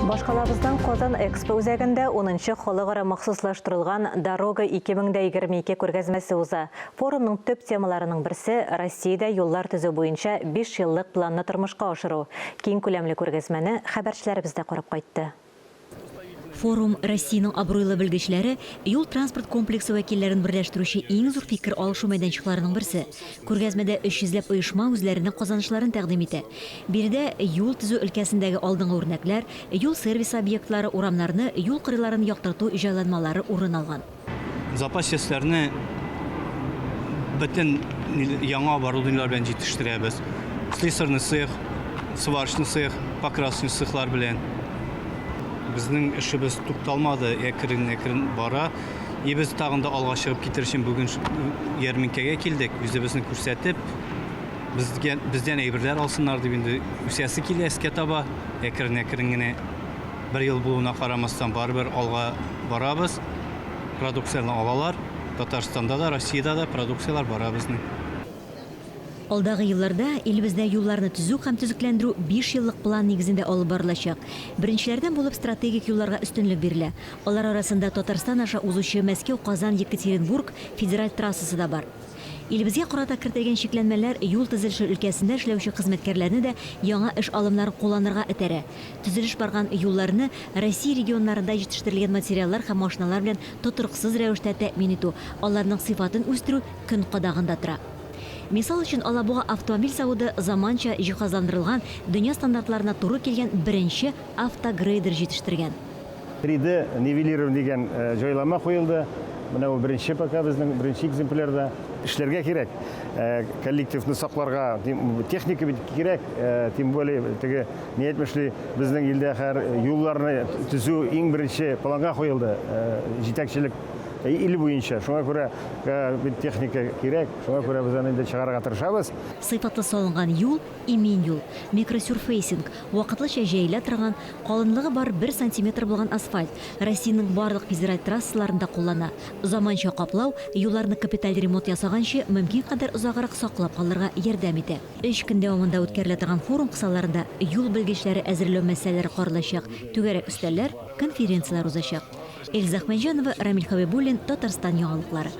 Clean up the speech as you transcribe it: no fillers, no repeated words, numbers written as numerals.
Башкалабызның Казан Экспо үзәгендә 10нчы халыкара махсуслаштырылган Дорога 2022 күргәзмәсе уза. Форумның төп темаларының берсе, Россиядә юллар төзү буенча биш еллык планны тормышка ашыру. Киң күләмле күргәзмәне хәбәрчеләребез дә карап кайтты. Форум Россиянең абруйлы белгечләре, юл-транспорт комплексы вәкилләрен берләштерүче иң зур фикер алышу мәйданчыкларының берсе. Күргәзмәдә 300 ләп оешма үзләренең казанышларын тәкъдим итә. Биредә юл төзү өлкәсендәге алдынгы үрнәкләр, юл сервисы объектлары, урамнарны, юл кырыйларын яктырту җайланмалары урын алган. Запас частьләрне бөтен яңа оборудованиеләр белән җитештерәбез. Слесарный цех, сварочный цех, покрасочный цехлар белән. Безнең эшебез тукталмады, әкрен-әкрен бара. И без тагын да алга чыгып китер өчен бүген ярминкәгә килдек, үзебезне күрсәтеп, безгә бездән әйберләр алсыннар дип инде үсәсе килә өскә таба, әкрен-әкрен генә. Бер ел булуына карамастан, барыбер алга барабыз. Продукцияне алалар. Татарстанда да, Россиядә дә продукцияләр бара безнең. Алдагы елларда илебездә юлларны төзү һәм төзекләндерү биш еллык план нигезендә алып барылачак. Беренчеләрдән булып стратегик юлларга өстенлек бирелә. Алар арасында Татарстан аша узучы Мәскәү-Казан-Екатеринбург федераль трассасы да бар. Илебезгә карата кертелгән чикләнмәләр юл төзелеше өлкәсендә эшләүче хезмәткәрләрне дә яңа эш алымнарын кулланырга этәрә. Төзелеш барган юлларны Россия регионнарында җитештерелгән материаллар һәм машиналар белән тотрыксыз рәвештә тәэмин итү, аларның сыйфатын үстерү көн кадагында тора. Мисал өчен, Алабуга автомобиль заводы заманча җиһазландырылган, дөнья стандартларына туры килгән беренче автогрейдер җитештергән. 3D нивелирование дигән җайланма куелды. Менә ул беренче пока безнең беренче экземплярда. Эшләргә кирәк. Коллективны сакларга техника бит кирәк. Тем более теге ни әйтмешли, безнең илдә хәер юлларны төзү иң беренче планга куелды. Җитәкчелек ил буенча. Шуңа күрә бит техника кирәк. Шуңа күрә без аны инде чыгарырга тырышабыз. Сыйфатлы салынган юл, имин юл. Микросюрфейсинг, вакытлыча җәелә торган, Калынлыгы бар бер сантиметр булган асфальт Россиянең барлык федераль трассаларында куллана. Заманча каплау, юлларны капиталь ремонт ясаганчы мөмкин кадәр озаграк саклап калырга ярдәм итә. Өч көн дәвамында үткәрелә торган форум кысаларында юл белгечләре әзерләү мәсьәләләре каралачак, түгәрәк өстәлләр, конференцияләр узачак. Эльза Әхмәтҗанова, Рамил Хәбибуллин, Татарстан яңалыклары.